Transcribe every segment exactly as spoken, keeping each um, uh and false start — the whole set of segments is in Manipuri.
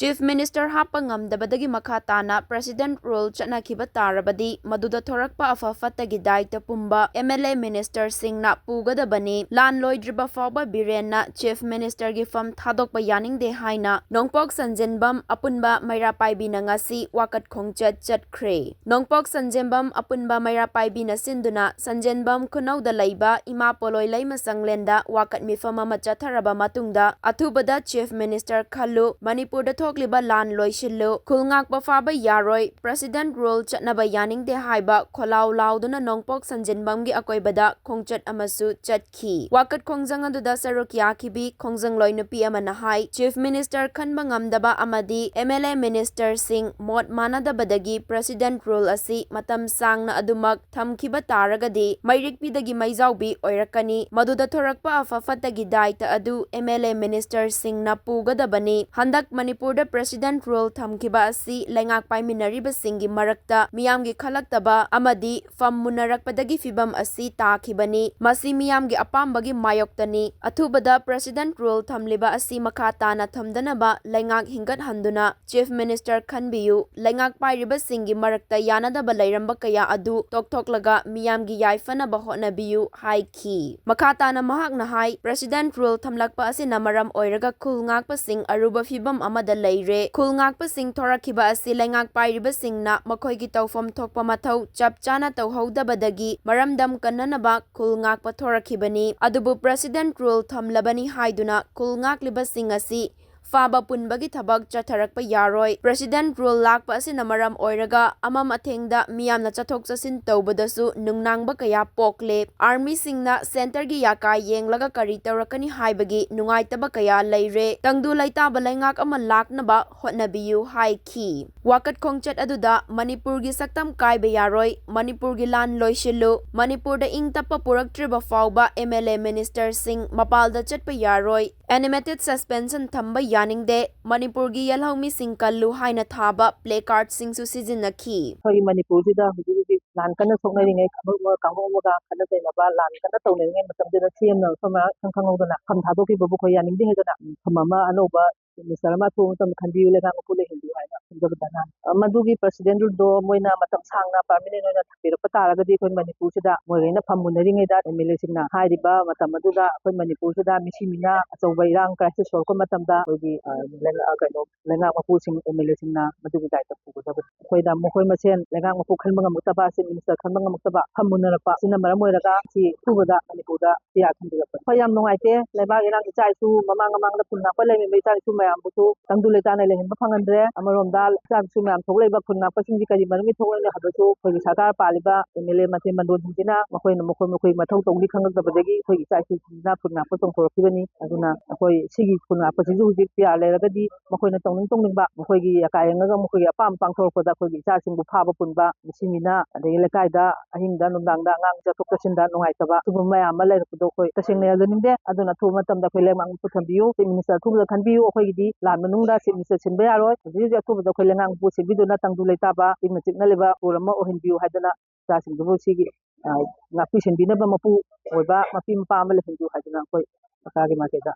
Chief Minister ꯍꯥꯞꯄ ꯉꯝꯗꯕꯗꯒꯤ ꯃꯈꯥ ꯇꯥꯅ President Rule ꯆꯠꯅꯈꯤꯕ ꯇꯥꯔꯕꯗꯤ ꯃꯗꯨꯗ ꯊꯣꯔꯛꯄ ꯑꯐ ꯐꯠꯇꯒꯤ ꯗꯥꯏꯇ ꯄꯨꯝꯕ M L A ministerꯁꯤꯡꯅ ꯄꯨꯒꯗꯕꯅꯤ꯫ ꯂꯥꯟ ꯂꯣꯏꯗ꯭ꯔꯤꯕ ꯐꯥꯎꯕ ꯕꯤꯔꯦꯟꯅ Chief Ministerꯒꯤ ꯐꯝ ꯊꯥꯗꯣꯛꯄ ꯌꯥꯅꯤꯡꯗꯦ ꯍꯥꯏꯅ ꯅꯣꯡꯄꯣꯛ ꯁꯟꯖꯦꯟꯕꯝ ꯑꯄꯨꯟꯕ ꯃꯩꯔꯥ ꯄꯥꯏꯕꯤꯅ ꯉꯁꯤ ꯋꯥꯀꯠ ꯈꯣꯡꯆꯠ ꯆꯠꯈ꯭ꯔꯦ꯫ ꯅꯣꯡꯄꯣꯛ ꯁꯟꯖꯦꯟꯕꯝ ꯑꯄꯨꯟꯕ ꯃꯩꯔꯥ ꯄꯥꯏꯕꯤꯅ ꯁꯤꯟꯗꯨꯅ ꯁꯟꯖꯦꯟꯕꯝ ꯈꯨꯅꯧꯗ ꯂꯩꯕ ꯏꯃꯥ ꯄꯣꯂꯣꯏ ꯂꯩꯃ ꯁꯪꯂꯦꯟꯗ ꯋꯥꯀꯠ ꯃꯤꯐꯝ ꯑꯃ ꯆꯠꯊꯔꯕ ꯃꯇꯨꯡꯗ ꯑꯊꯨꯕꯗ Chief Minister ꯈꯜꯂꯨ, ꯃꯅꯤꯄꯨꯔꯗ ꯊꯣꯛꯂꯤꯕ ꯂꯥꯟ ꯂꯣꯏꯁꯤꯜꯂꯨ, ꯈꯨꯜ ꯉꯥꯛꯄ ꯐꯥꯕ ꯌꯥꯔꯣꯏ, President Rule ꯆꯠꯅꯕ ꯌꯥꯅꯤꯡꯗꯦ ꯍꯥꯏꯕ ꯈꯣꯜꯂꯥꯎ ꯂꯥꯎꯗꯨꯅ ꯅꯣꯡꯄꯣꯛ ꯁꯟꯖꯦꯟꯕꯝꯒꯤ ꯑꯀꯣꯏꯕꯗ ꯈꯣꯡꯆꯠ ꯑꯃꯁꯨ ꯆꯠꯈꯤ꯫ ꯋꯥꯀꯠ ꯈꯣꯡꯖꯪ ꯑꯗꯨꯗ ꯁꯔꯨꯛ ꯌꯥꯈꯤꯕꯤ ꯈꯣꯡꯖꯪꯂꯣꯏ ꯅꯨꯄꯤ ꯑꯃꯅ ꯍꯥꯏ, Chief Minister ꯈꯟꯕ ꯉꯝꯗꯕ ꯑꯃꯗꯤ M L A ministerꯁꯤꯡ ꯃꯣꯠ ꯃꯥꯟꯅꯗꯕꯗꯒꯤ President Rule ꯑꯁꯤ ꯃꯇꯝ ꯁꯥꯡꯅ ꯑꯗꯨꯃꯛ ꯊꯝꯈꯤꯕ ꯇꯥꯔꯒꯗꯤ ꯃꯩꯔꯤꯛꯄꯤꯗꯒꯤ ꯃꯩꯖꯥꯎꯕꯤ ꯑꯣꯏꯔꯛꯀꯅꯤ꯫ ꯃꯗꯨꯗ ꯊꯣꯔꯛꯄ ꯑꯐ ꯐꯠꯇꯒꯤ ꯗꯥꯏꯇ ꯑꯗꯨ M L A ministerꯁꯤꯡꯅ ꯄꯨꯒꯗꯕꯅꯤ꯫ ꯍꯟꯗꯛ ꯃꯅꯤꯄꯨꯔꯗ President Rule ꯊꯝꯈꯤꯕ ꯑꯁꯤ ꯂꯩꯉꯥꯛ ꯄꯥꯏꯃꯤꯟꯅꯔꯤꯕꯁꯤꯡꯒꯤ ꯃꯔꯛꯇ ꯃꯤꯌꯥꯝꯒꯤ ꯈꯜꯂꯛꯇꯕ ꯑꯃꯗꯤ ꯐꯝ ꯃꯨꯟꯅꯔꯛꯄꯗꯒꯤ ꯐꯤꯚꯝ ꯑꯁꯤ ꯇꯥꯈꯤꯕꯅꯤ꯫ ꯃꯁꯤ ꯃꯤꯌꯥꯝꯒꯤ ꯑꯄꯥꯝꯕꯒꯤ ꯃꯥꯌꯣꯛꯇꯅꯤ꯫ ꯑꯊꯨꯕꯗ President Rule ꯊꯝꯂꯤꯕ ꯑꯁꯤ ꯃꯈꯥ ꯇꯥꯅ ꯊꯝꯗꯅꯕ ꯂꯩꯉꯥꯛ ꯍꯤꯡꯒꯠꯍꯟꯗꯨꯅ Chief Minister ꯈꯟꯕꯤꯌꯨ꯫ ꯂꯩꯉꯥꯛ ꯄꯥꯏꯔꯤꯕꯁꯤꯡꯒꯤ ꯃꯔꯛꯇ ꯌꯥꯅꯗꯕ ꯂꯩꯔꯝꯕ ꯀꯌꯥ ꯑꯗꯨ ꯇꯣꯛꯊꯣꯛꯂꯒ ꯃꯤꯌꯥꯝꯒꯤ ꯌꯥꯏꯐꯅꯕ ꯍꯣꯠꯅꯕꯤꯌꯨ ꯍꯥꯏꯈꯤ꯫ ꯃꯈꯥ ꯇꯥꯅ ꯃꯍꯥꯛꯅ ꯍꯥꯏ, President Rule ꯊꯝꯂꯛꯄ ꯑꯁꯤꯅ ꯃꯔꯝ ꯑꯣꯏꯔꯒ ꯈꯨꯜ ꯉꯥꯛꯄꯁꯤꯡ ꯑꯔꯨꯕ ꯐꯤꯚꯝ ꯑꯃꯗ ꯂꯩꯔꯦ꯫ ꯈꯨꯜ ꯉꯥꯛꯄꯁꯤꯡ ꯊꯣꯔꯛꯈꯤꯕ ꯑꯁꯤ ꯂꯩꯉꯥꯛ ꯄꯥꯏꯔꯤꯕꯁꯤꯡꯅ ꯃꯈꯣꯏꯒꯤ ꯇꯧꯐꯝ ꯊꯣꯛꯄ ꯃꯊꯧ ꯆꯞ ꯆꯥꯅ ꯇꯧꯍꯧꯗꯕꯗꯒꯤ ꯃꯔꯝꯗꯝ ꯀꯟꯅꯅꯕ ꯈꯨꯜ ꯉꯥꯛꯄ ꯊꯣꯔꯛꯈꯤꯕꯅꯤ꯫ ꯑꯗꯨꯕꯨ President Rule ꯊꯝꯂꯕꯅꯤ ꯍꯥꯏꯗꯨꯅ ꯈꯨꯜ ꯉꯥꯛꯂꯤꯕꯁꯤꯡ ꯑꯁꯤ ꯐꯥꯕ ꯄꯨꯟꯕꯒꯤ ꯊꯕꯛ ꯆꯠꯊꯔꯛꯄ ꯌꯥꯔꯣꯏ꯫ President Rule ꯂꯥꯛꯄ ꯑꯁꯤꯅ ꯃꯔꯝ ꯑꯣꯏꯔꯒ ꯑꯃꯝ ꯑꯊꯦꯡꯗ ꯃꯤꯌꯥꯝꯅ ꯆꯠꯊꯣꯛ ꯆꯠꯁꯤꯟ ꯇꯧꯕꯗꯁꯨ ꯅꯨꯡꯅꯥꯡꯕ ꯀꯌꯥ ꯄꯣꯛꯂꯦ꯫ Armyꯁꯤꯡꯅ centreꯒꯤ ꯌꯥꯀꯥꯏ ꯌꯦꯡꯂꯒ ꯀꯔꯤ ꯇꯧꯔꯛꯀꯅꯤ ꯍꯥꯏꯕꯒꯤ ꯅꯨꯡꯉꯥꯏꯇꯕ ꯀꯌꯥ ꯂꯩꯔꯦ꯫ ꯇꯪꯗꯨ ꯂꯩꯇꯥꯕ ꯂꯩꯉꯥꯛ ꯑꯃ ꯂꯥꯛꯅꯕ ꯍꯣꯠꯅꯕꯤꯌꯨ ꯍꯥꯏꯈꯤ꯫ ꯋꯥꯀꯠ ꯈꯣꯡꯆꯠ ꯑꯗꯨꯗ ꯃꯅꯤꯄꯨꯔꯒꯤ ꯁꯛꯇꯝ ꯀꯥꯏꯕ ꯌꯥꯔꯣꯏ, ꯃꯅꯤꯄꯨꯔꯒꯤ ꯂꯥꯟ ꯂꯣꯏꯁꯤꯜꯂꯨ, ꯃꯅꯤꯄꯨꯔꯗ ꯏꯪ ꯇꯞꯄ ꯄꯨꯔꯛꯇ꯭ꯔꯤꯕ ꯐꯥꯎꯕ M L A ministerꯁꯤꯡ ꯃꯄꯥꯜꯗ ꯆꯠꯄ ꯌꯥꯔꯣꯏ, animated suspension ꯊꯝꯕ ꯌꯥꯅꯤꯡꯗꯦ, ꯃꯅꯤꯄꯨꯔꯒꯤ ꯌꯦꯜꯍꯧꯃꯤꯁꯤꯡ ꯀꯜꯂꯨ ꯍꯥꯏꯅ ꯊꯥꯕ placardꯁꯤꯡꯁꯨ ꯁꯤꯖꯤꯟꯅꯈꯤ꯫ ꯑꯩꯈꯣꯏꯒꯤ ꯃꯅꯤꯄꯨꯔꯁꯤꯗ ꯍꯧꯖꯤꯛ ꯍꯧꯖꯤꯛ ꯂꯥꯟ ꯀꯟꯅ ꯁꯣꯛꯅꯔꯤꯉꯩ, ꯑꯃꯒ ꯀꯥꯡꯕꯨ ꯑꯃꯒ ꯈꯠꯅ ꯆꯩꯅꯕ, ꯂꯥꯟ ꯀꯟꯅ ꯇꯧꯅꯔꯤꯉꯩ ꯃꯇꯝꯗꯨꯗ C M ꯅ ꯑꯩꯈꯣꯏ ꯃꯔꯥꯡ ꯈꯪ ꯈꯪꯍꯧꯗꯅ ꯐꯝ ꯊꯥꯗꯣꯛꯈꯤꯕꯕꯨ ꯑꯩꯈꯣꯏ ꯌꯥꯅꯤꯡꯗꯦ ꯍꯥꯏꯗꯅ ꯐꯝ ꯑꯃ ꯑꯅꯧꯕ ꯆꯤꯐ ꯃꯤꯅꯤꯁꯇꯔ ꯑꯃ ꯑꯊꯨꯕ ꯃꯇꯝꯗ ꯈꯟꯕꯤꯌꯨ, ꯂꯩꯉꯥꯛ ꯃꯄꯨ ꯂꯩꯍꯟꯕꯤꯌꯨ ꯍꯥꯏꯅ ꯈꯟꯖꯕꯗ ꯉꯥꯡꯉꯤ꯫ ꯃꯗꯨꯒꯤ ꯄ꯭ꯔꯁꯤꯗꯦꯟ ꯔꯨꯜꯗꯣ ꯃꯣꯏꯅ ꯃꯇꯝ ꯁꯥꯡꯅ ꯄꯥꯔꯃꯤꯅꯦꯟ ꯑꯣꯏꯅ ꯊꯝꯕꯤꯔꯛꯄ ꯇꯥꯔꯒꯗꯤ ꯑꯩꯈꯣꯏ ꯃꯅꯤꯄꯨꯔꯁꯤꯗ ꯃꯣꯏꯒꯩꯅ ꯐꯝꯃꯨꯟꯅꯔꯤꯉꯩꯗ ꯑꯦꯝ ꯑꯦꯜ ꯑꯦꯁꯤꯡꯅ ꯍꯥꯏꯔꯤꯕ ꯃꯇꯝ ꯑꯗꯨꯗ ꯑꯩꯈꯣꯏ ꯃꯅꯤꯄꯨꯔꯁꯤꯗ ꯃꯤꯁꯤ ꯃꯤꯅ ꯑꯆꯧꯕ ꯏꯔꯥꯡ ꯀ꯭ꯔꯥꯏꯁꯤꯁ ꯊꯣꯛꯂꯛꯄ ꯃꯇꯝꯗ ꯑꯩꯈꯣꯏꯒꯤ, ꯑ, ꯂꯩꯉꯥꯛ-, ꯑ, ꯀꯩꯅꯣ, ꯂꯩꯉꯥꯛ ꯃꯄꯨꯁꯤꯡ ꯑꯦꯝ ꯑꯦꯜ ꯑꯦꯁꯤꯡꯅ ꯃꯗꯨꯒꯤ ꯗꯥꯏꯇ ꯄꯨꯒꯗꯕꯅꯤ꯫ ꯑꯩꯈꯣꯏꯅ ꯃꯈꯣꯏ ꯃꯁꯦꯟ ꯂꯩꯉꯥꯛ ꯃꯄꯨ ꯈꯟꯕ ꯉꯝꯃꯛꯇꯕ, ꯆꯤꯐ ꯃꯤꯅꯤꯁꯇꯔ ꯈꯟꯕ ꯉꯝꯃꯛꯇꯕ ꯐꯝꯃꯨꯟꯅꯔꯛꯄ ꯑꯁꯤꯅ ꯃꯔꯝ ꯑꯣꯏꯔꯒ ꯁꯤ ꯑꯊꯨꯕꯗ ꯃꯅꯤꯄꯨꯔꯗ ꯄꯤꯌꯥ ꯈꯟꯕꯤꯔꯛꯄꯅꯤ꯫ ꯍꯣꯏ, ꯌꯥꯝ ꯅꯨꯡꯉꯥꯏꯇꯦ꯫ ꯂꯩꯕꯥꯛ ꯏꯔꯥꯡ, ꯏꯆꯥ ꯏꯁꯨ ꯃꯃꯥꯡ ꯃꯃꯥꯡꯗ ꯈꯨꯟ ꯉꯥꯛꯄ ꯂꯩꯔꯝꯃꯤꯕ ꯏꯆꯥ ꯏꯁꯨ ꯃꯌꯥꯝꯕꯨꯁꯨ ꯇꯪꯗꯨ ꯂꯩꯇꯥꯅ ꯂꯩꯍꯟꯕ ꯐꯪꯍꯟꯗ꯭ꯔꯦ꯫ ꯑꯃꯔꯣꯝꯗ ꯏꯆꯥ ꯏꯁꯨ ꯃꯌꯥꯝ ꯊꯣꯛꯂꯛꯏꯕ ꯈꯨꯟ ꯉꯥꯛꯄꯁꯤꯡꯁꯤ ꯀꯔꯤ ꯃꯔꯝꯒꯤ ꯊꯣꯛꯂꯛꯏꯅꯣ ꯍꯥꯏꯕꯁꯨ ꯑꯩꯈꯣꯏꯒꯤ ꯁꯔꯀꯥꯔ ꯄꯥꯜꯂꯤꯕ ꯑꯦꯝ ꯑꯦꯜ ꯑꯦ ꯃꯟꯇ꯭ꯔꯤ ꯃꯟꯗꯣꯟꯁꯤꯡꯁꯤꯅ ꯃꯈꯣꯏꯅ ꯃꯈꯣꯏ ꯃꯈꯣꯏ ꯃꯊꯧ ꯇꯧꯅꯤ ꯈꯪꯉꯛꯇꯕꯗꯒꯤ ꯑꯩꯈꯣꯏꯒꯤ ꯏꯆꯥ ꯏꯁꯨꯁꯤꯡꯁꯤꯅ ꯈꯨꯟ ꯉꯥꯛꯄ ꯆꯣꯡꯊꯣꯔꯛꯈꯤꯕꯅꯤ꯫ ꯑꯗꯨꯅ ꯑꯩꯈꯣꯏ ꯁꯤꯒꯤ ꯈꯨꯟ ꯉꯥꯛꯄꯁꯤꯁꯨ ꯍꯧꯖꯤꯛ ꯄꯤꯌꯥ ꯂꯩꯔꯒꯗꯤ ꯃꯈꯣꯏꯅ ꯇꯧꯅꯤꯡ ꯇꯧꯅꯤꯡꯕ, ꯃꯈꯣꯏꯒꯤ ꯑꯀꯥꯏ ꯑꯉꯒ ꯃꯈꯣꯏꯒꯤ ꯑꯄꯥꯝ ꯄꯥꯡꯊꯣꯔꯛꯄꯗ ꯑꯩꯈꯣꯏꯒꯤ ꯏꯆꯥꯁꯤꯡꯕꯨ ꯐꯥꯕ ꯄꯨꯟꯕ, ꯃꯁꯤ ꯃꯤꯅ, ꯑꯗꯒꯤ ꯂꯩꯀꯥꯏꯗ ꯑꯍꯤꯡꯗ ꯅꯨꯡꯗꯥꯡꯗ ꯑꯉꯥꯡ ꯆꯠꯊꯣꯛ ꯆꯠꯁꯤꯟꯗ ꯅꯨꯡꯉꯥꯏꯇꯕ ꯁꯤꯒꯨꯝꯕ ꯃꯌꯥꯝ ꯑꯃ ꯂꯩꯔꯛꯄꯗꯣ ꯑꯩꯈꯣꯏ ꯇꯁꯦꯡꯅ ꯌꯥꯖꯅꯤꯡꯗꯦ꯫ ꯑꯗꯨꯅ ꯑꯊꯨꯕ ꯃꯇꯝꯗ ꯑꯩꯈꯣꯏ ꯂꯩꯉꯥꯛ ꯃꯄꯨ ꯊꯝꯕꯤꯌꯨ, ꯆꯤꯐ ꯃꯤꯅꯤꯁꯇꯔ ꯑꯊꯨꯕꯗ ꯈꯟꯕꯤꯌꯨ꯫ ꯑꯩꯈꯣꯏꯒꯤꯗꯤ ꯂꯥꯟ ꯃꯅꯨꯡꯗ ꯆꯤꯐ ꯃꯤꯅꯤꯁꯇꯔ ꯁꯤꯟꯕ ꯌꯥꯔꯣꯏ꯫ ꯍꯧꯖꯤꯛ ꯍꯧꯖꯤꯛ ꯑꯊꯨꯕꯗ ꯑꯩꯈꯣꯏ ꯂꯩꯉꯥꯛ ꯃꯄꯨ ꯁꯤꯟꯕꯤꯗꯨꯅ ꯇꯪꯗꯨ ꯂꯩꯇꯥꯕ, ꯏꯪꯅ ꯆꯤꯛꯅ ꯂꯩꯕ ꯎꯄꯨꯔ ꯑꯃ ꯑꯣꯏꯍꯟꯕꯤꯌꯨ ꯍꯥꯏꯗꯅ ꯏꯆꯥꯁꯤꯡꯗꯨꯕꯨ ꯁꯤꯒꯤ, ꯑ, ꯉꯥꯛꯄꯤ ꯁꯦꯟꯕꯤꯅꯕ ꯃꯄꯨ ꯑꯣꯏꯕ ꯃꯄꯤ ꯃꯄꯥ ꯑꯃ ꯂꯩꯍꯟꯕꯤꯌꯨ ꯍꯥꯏꯗꯅ ꯑꯩꯈꯣꯏ ꯁꯔꯀꯥꯔꯒꯤ ꯃꯥꯏꯀꯩꯗ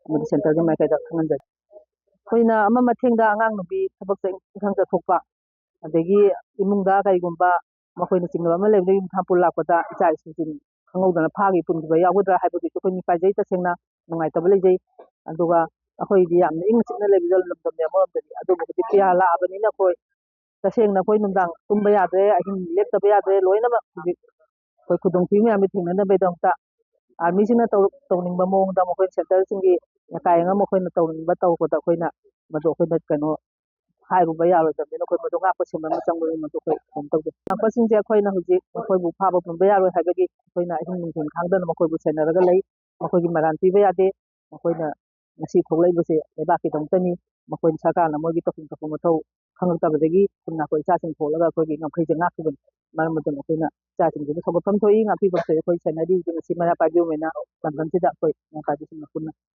ꯑꯃꯗꯤ ꯁꯦꯟꯇꯔꯒꯤ ꯃꯥꯏꯀꯩꯗ ꯈꯪꯍꯟꯖꯔꯤ꯫ ꯑꯩꯈꯣꯏꯅ ꯑꯃ ꯃꯊꯦꯡꯗ ꯑꯉꯥꯡ ꯅꯨꯄꯤ ꯊꯕꯛ ꯆꯠ-, ꯏꯪꯈꯥꯡ ꯆꯠꯊꯣꯛꯄ, ꯑꯗꯒꯤ ꯏꯃꯨꯡꯗ ꯀꯔꯤꯒꯨꯝꯕ ꯃꯈꯣꯏꯅ ꯆꯤꯡꯅꯕ ꯑꯃ ꯂꯩꯕꯗ ꯌꯨꯝ ꯊꯥꯡꯄꯨ ꯂꯥꯛꯄꯗ ꯏꯆꯥ ꯏꯁꯨꯁꯤꯡ ꯈꯪꯍꯧꯗꯅ ꯐꯥꯈꯤ ꯄꯨꯟꯈꯤꯕ ꯌꯥꯎꯒꯗ꯭ꯔꯥ ꯍꯥꯏꯕꯒꯤꯁꯨ ꯑꯩꯈꯣꯏ ꯃꯤꯄꯥꯏꯖꯩ, ꯇꯁꯦꯡꯅ ꯅꯨꯡꯉꯥꯏꯇꯕ ꯂꯩꯖꯩ꯫ ꯑꯗꯨꯒ ꯑꯩꯈꯣꯏꯗꯤ ꯌꯥꯝꯅ ꯏꯪꯅ ꯆꯤꯛꯅ ꯂꯩꯕ ꯂꯝꯗꯝꯅꯤ ꯑꯃꯔꯣꯝꯗꯗꯤ, ꯑꯗꯨꯕꯨ ꯍꯧꯖꯤꯛ ꯄꯤꯌꯥ ꯂꯥꯛꯑꯕꯅꯤꯅ ꯑꯩꯈꯣꯏ ꯇꯁꯦꯡꯅ ꯑꯩꯈꯣꯏ ꯅꯨꯡꯗꯥꯡ ꯇꯨꯝꯕ ꯌꯥꯗ꯭ꯔꯦ, ꯑꯍꯤꯡ ꯂꯦꯞꯇꯕ ꯌꯥꯗ꯭ꯔꯦ, ꯂꯣꯏꯅꯃꯛ ꯍꯧꯖꯤꯛ ꯑꯩꯈꯣꯏ ꯈꯨꯗꯣꯡꯊꯤꯕ ꯃꯌꯥꯝꯁꯦ ꯊꯦꯡꯅꯅꯕꯒꯤꯗꯃꯛꯇ ꯑꯥꯔꯃꯤꯁꯤꯡꯅ ꯇꯧ-, ꯇꯧꯅꯤꯡꯕ ꯃꯑꯣꯡꯗ ꯃꯈꯣꯏ ꯁꯦꯟꯇꯔꯁꯤꯡꯒꯤ ꯑꯀꯥꯏ ꯑꯉꯝ ꯃꯈꯣꯏꯅ ꯇꯧꯅꯤꯡꯕ ꯇꯧꯔꯛꯄꯗ ꯑꯩꯈꯣꯏꯅ ꯃꯗꯨ ꯑꯩꯈꯣꯏꯅ ꯀꯩꯅꯣ ꯍꯥꯏꯔꯨꯕ ꯌꯥꯔꯣꯏꯗꯕꯅꯤꯅ ꯑꯩꯈꯣꯏ ꯃꯗꯨ ꯉꯥꯛꯄ ꯁꯦꯟꯕ ꯑꯃ ꯆꯪꯕꯅꯤꯅ ꯃꯗꯨ ꯑꯩꯈꯣꯏ ꯀꯩꯅꯣ ꯇꯧꯗꯦ꯫ ꯉꯥꯛꯄꯁꯤꯡꯁꯦ ꯑꯩꯈꯣꯏꯅ ꯍꯧꯖꯤꯛ ꯃꯈꯣꯏꯕꯨ ꯐꯥꯕ ꯄꯨꯟꯕ ꯌꯥꯔꯣꯏ ꯍꯥꯏꯕꯒꯤ ꯑꯩꯈꯣꯏꯅ ꯑꯍꯤꯡ ꯅꯨꯡꯊꯤꯜ ꯈꯪꯗꯅ ꯃꯈꯣꯏꯕꯨ ꯁꯦꯟꯅꯔꯒ ꯂꯩ꯫ ꯃꯈꯣꯏꯒꯤ ꯃꯔꯥꯜ ꯄꯤꯕ ꯌꯥꯗꯦ꯫ ꯃꯈꯣꯏꯅ ꯉꯁꯤ ꯊꯣꯛꯂꯛꯏꯕꯁꯦ ꯂꯩꯕꯥꯛꯀꯤꯗꯃꯛꯇꯅꯤ꯫ ꯃꯈꯣꯏꯅ ꯁꯔꯀꯥꯔꯅ ꯃꯣꯏꯒꯤ ꯇꯧꯐꯝ ꯊꯣꯛꯄ ꯃꯊꯧ ꯈꯪꯉꯛꯇꯕꯗꯒꯤ ꯈꯨꯟ ꯉꯥꯛꯄ ꯏꯆꯥꯁꯤꯡ ꯊꯣꯛꯂꯒ ꯑꯩꯈꯣꯏꯒꯤ ꯉꯝꯈꯩꯁꯦ ꯉꯥꯛꯈꯤꯕꯅꯤ꯫ ꯃꯔꯝ ꯑꯗꯨꯅ ꯑꯩꯈꯣꯏꯅ ꯏꯆꯥꯁꯤꯡꯁꯤꯕꯨ ꯁꯧꯒꯠꯐꯝ ꯊꯣꯛꯏ, ꯉꯥꯛꯄꯤꯐꯝ ꯊꯣꯛꯏ꯫ ꯑꯩꯈꯣꯏ ꯁꯦꯟꯅꯔꯤꯁꯦ ꯉꯁꯤ ꯃꯩꯔꯥ ꯄꯥꯏꯕꯤ ꯋꯨꯃꯦꯟꯅ ꯂꯝꯗꯝꯁꯤꯗ ꯑꯩꯈꯣꯏ ꯃꯩꯔꯥ ꯄꯥꯏꯕꯤꯁꯤꯡꯅ ꯄꯨꯟꯅ